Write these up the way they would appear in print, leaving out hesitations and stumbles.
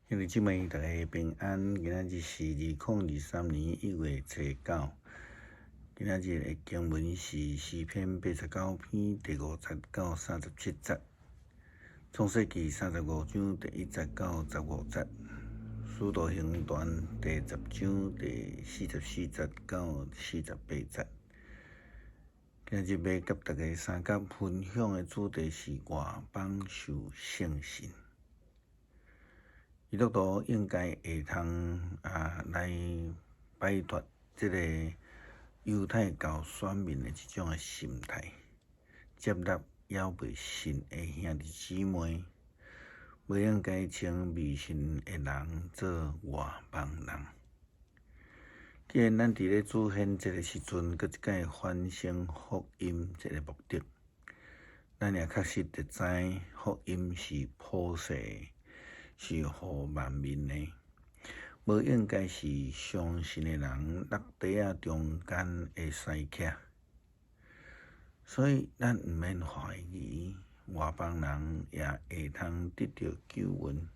兄弟姊妹，大家平安。今仔日是2023年1月初9。今仔日的經文是詩篇89篇第5節到37節，創世記35章第1節到15節，使徒行傳第10章第44節到48節。今仔日欲佮大家相佮分享的主題是外邦受聖神。基督徒應該會通來擺脫這个猶太教選民的這種的心態，接納猶未信的兄弟姊妹，無應該稱未信的人做外邦人。既然咱佇咧主顯節的時陣，閣一擺反省福音這个目的，咱也確實會知福音是普世的，是予萬民的，無應該是相信的人落袋仔中間的篩客。所以咱毋免懷疑，外邦人也會通得著救恩。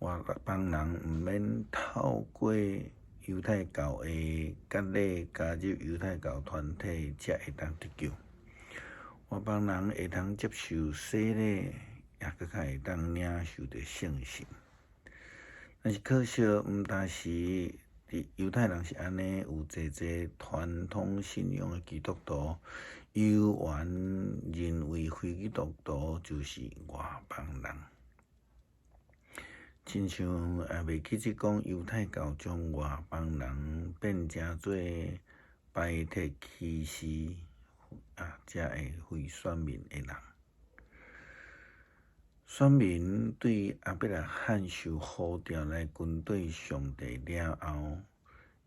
外邦人毋免透過猶太教的割禮加入猶太教團體，才會當得救。外邦人會通接受洗禮，也閣較會當領受著聖神。但是可惜，毋但是佇猶太人是按呢，有濟濟傳統信仰的基督徒，猶原認為非基督徒就是外邦人。親像也袂記得講猶太教將外邦人變成做排斥歧視遮的非選民的人。選民對亞伯拉罕受呼召來跟綴上帝了後，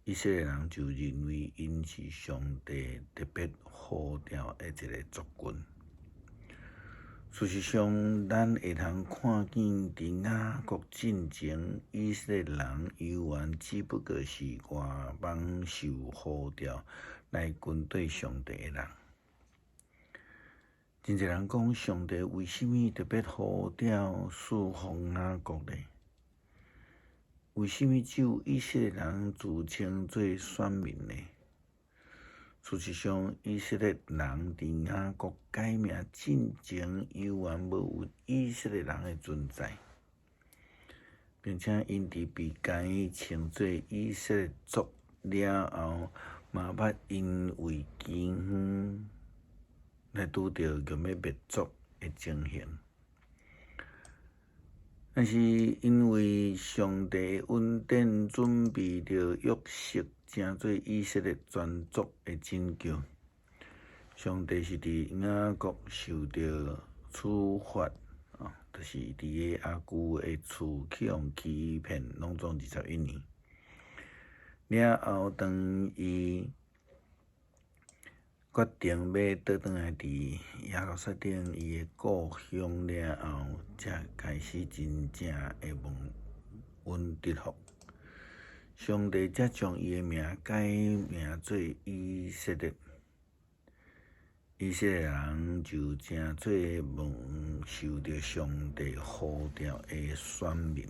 以色列人就認為𪜶是上帝特別呼召的一个族群。事實上，咱會通看見佇雅各進前，以色列人猶原只不過是外邦受呼召來跟綴上帝的人。真濟人講，上帝為啥物特別呼召賜福雅各呢？為啥物只有以色列人自稱做選民呢？事實上，以色列人佇雅各改名進前，猶原無有以色列人的存在，並且𪜶佇被改稱做以色列族了後，嘛捌因為饑荒來拄著欲欲滅族的情形。但是因為上帝恩典準備著約瑟成做以色列全族的拯救，上帝是佇雅各受著處罰，就是佇个阿舅的厝去予欺騙，攏總21年。了後，當伊決定欲倒轉來佇耶路撒冷伊的故鄉了後，才開始真正的蒙恩得福。上帝才將伊的名改名做以色列，以色列人就成做蒙受著上帝呼召的選民。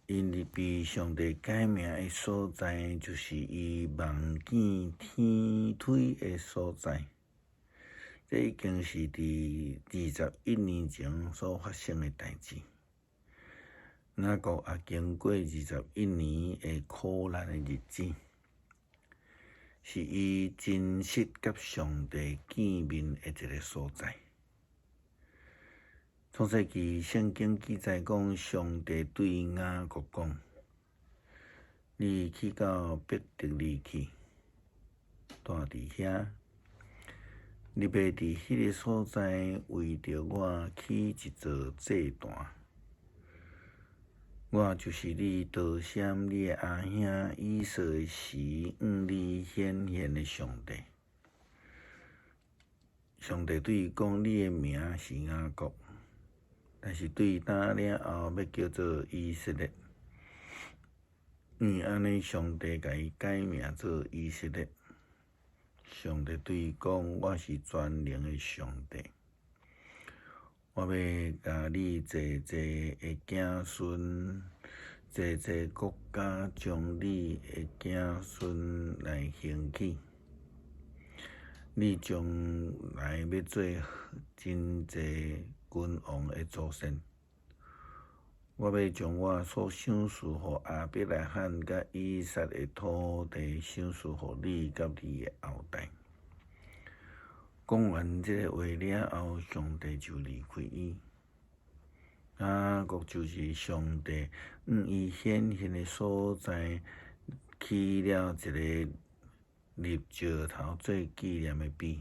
𪜶被上帝改名的所在，就是伊望見天梯的所在。這已經是佇21年前所發生的代誌。雅各也經過二十一年的苦難的日子，是伊真實佮上帝見面的一个所在。創世記聖經記載講，上帝對雅各講：你去到伯特利去，蹛佇遐，你欲佇彼个所在為著我起一座祭壇。我就是你頭先你的阿兄以掃的時，向你顯現的上帝。上帝對伊講：你的名是雅各。但是對今了後欲叫做以色列，因為按呢，上帝共伊改名做以色列。上帝對伊講：我是全能的上帝，我欲共你濟濟的子孫，濟濟國家將你的子孫來興起。你將來欲做真濟君王的祖先。我欲將我所賞賜予亞伯拉罕佮以撒的土地賞賜予你佮你的後代。講完這個話了後，上帝就離開伊。雅各就佇上帝向伊顯現的所在，起了一个立石頭做紀念的碑。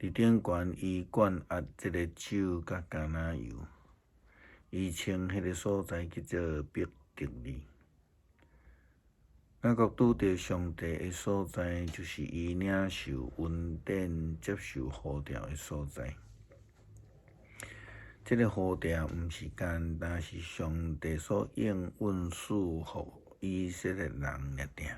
佇頂懸，伊灌壓這个酒佮橄欖油，伊稱彼个所在叫做伯特利。雅各拄著上帝的所在，就是伊領受恩典、接受呼召的所在。這个呼召毋是干焦是上帝所應允賜予以色列人爾定。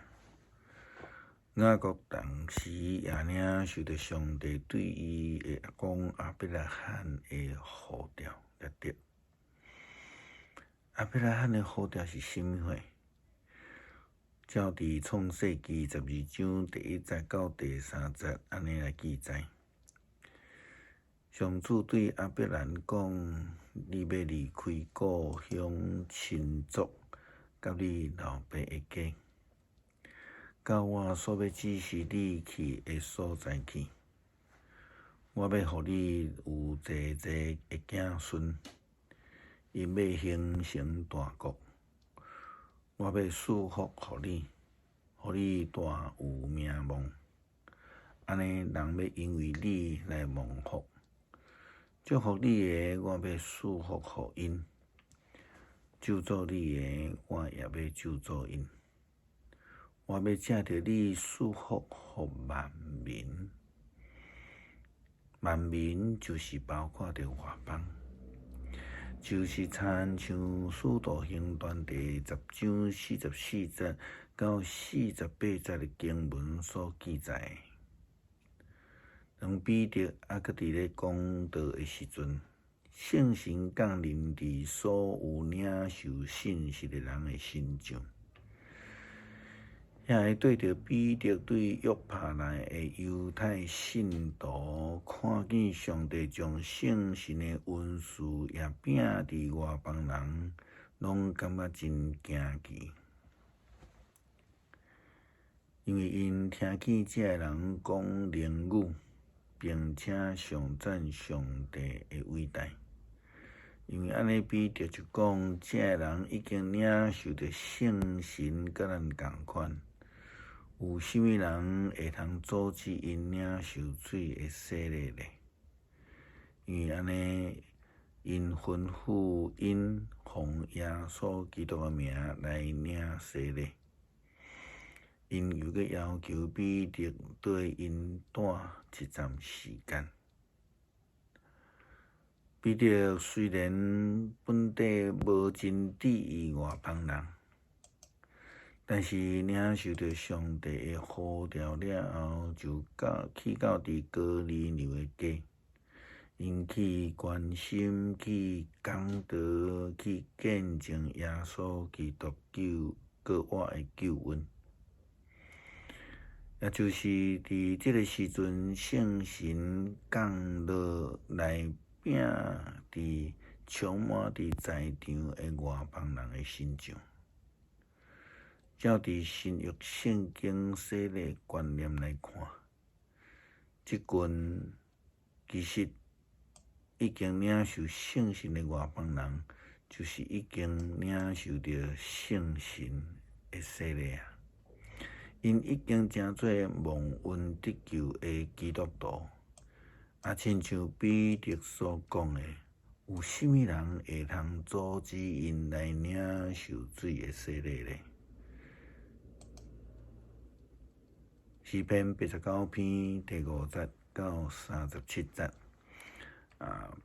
雅各同時也領受著上帝對伊的阿公亞伯拉罕的呼召來得。亞伯拉罕的呼召是啥物貨？照佇創世記12章第1節到第3節按呢來記載。上主對亞伯蘭講：你欲離開故鄉親族，佮你老爸的家，到我所欲指示你去的所在去。我欲予你有濟濟的子孫，𪜶欲形成大國。我欲賜福予你，予你大有名望。按呢，人欲因為你來蒙福。祝福你的，我欲賜福予𪜶；咒詛你的，我也欲咒詛𪜶。我欲藉著你賜福予萬民，萬民就是包括著外邦，就是親像使徒行傳第10章44節到48節的經文所記載的。當彼得猶閣佇咧講道的時陣，聖神降臨佇所有領受信息的人的身上。遐个綴著彼得對約帕來的猶太信徒，看見上帝將聖神的恩賜也摒佇外邦人，攏感覺真驚奇。因為𪜶聽見這个人講靈語，並且頌讚上帝的偉大。因為按呢，彼得就講，這个人已經領受著聖神，佮咱仝款。有啥物人會通阻止𪜶領受水的洗禮呢？因為按呢，𪜶吩咐𪜶奉耶穌基督的名來領洗禮。𪜶又閣要求彼得綴𪜶蹛一陣時間。彼得雖然本底無真佇意外邦人，但是領受著上帝的呼召了後，就到去到佇哥尼流的家，𪜶去關心、去講道、去見證耶穌基督救閣活的救恩。也就是佇這个時陣，聖神降落來摒佇充滿佇在場的外邦人的身上。照佇新約聖經洗禮觀念來看，這群其實已經領受聖神的外邦人，就是已經領受著聖神的洗禮啊！𪜶已經成做蒙恩得救的基督徒，啊，親像彼得所講的，有啥物人會通阻止𪜶來領受水的洗禮呢？詩篇89篇第5節到37節，啊，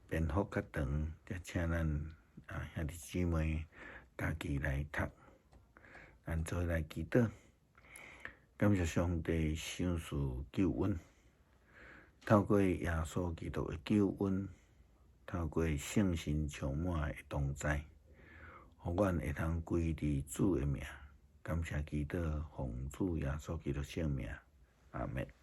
篇幅較長，才請咱啊兄弟姊妹家己來讀，咱做伙來祈禱，感謝上帝賞賜救恩，透過耶穌基督的救恩，透過聖神充滿的同在，予阮會通歸佇主的名。感謝基督，奉主耶穌基督聖名，阿們。